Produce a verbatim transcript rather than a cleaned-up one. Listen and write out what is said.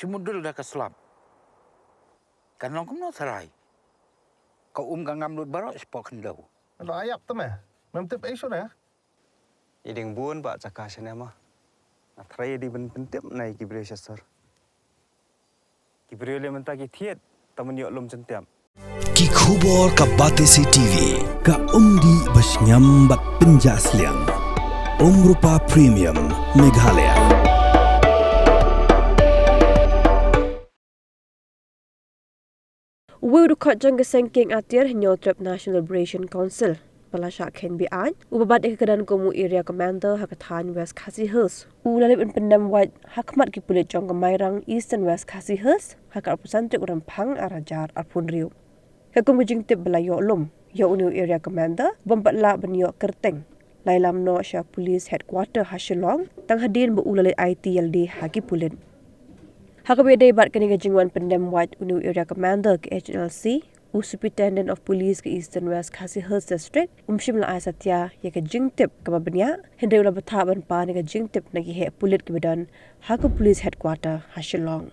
Te mudul da ka slap. Kan long kumno tharai. Ka um ka ngam lut baroh shapoh khyndew. Lo ayap te me. Mem tip ei shuh ne? I ding bun ba jaka shane ma. Nga tharai i ding ban pyntip na i ki briew sha sor. Ki briew le mynta ki thied, ta man ïoh lum jyntiap. Ki khubor ka Batesi T V, ka umdih ba shngiam bad pynjah sliang. Umrupa Premium, Meghalaya. Uwei u dkhot jong ka seng kieng atiar Hynñiewtrep National Liberation Council, ba la shah kheiñ be-aiñ, uba bat ïa ka kyrdan kum u Area Commander ha ka thaiñ West Khasi Hills, u la leit ban pyndem wait ha khmat ki pulit jong ka Mairang, Eastern West Khasi Hills, ha ka arphew san tarik u Rymphang arhajar arphew hynriew. Katkum ka jingtip ba la ïoh lum ïa une u Area Commander, bym pat lah ban ïoh kyrteng, la ïalam noh sha Police Headquarter ha Shillong, tang hadien ba u la leit aiti ïalade ha ki pulit. Ha kaba ïadei bad kane ka jingwan pyndem wait une u Area Commander ka H N L C, u Superintendent of Police ka Eastern West Khasi Hills District um shym la ai satia ïa ka jingtip kaba bniah, hynrei u la bthah ban pan ïa ka jingtip na ki heh pulit kiba don ha ka Police Headquarter ha Shillong.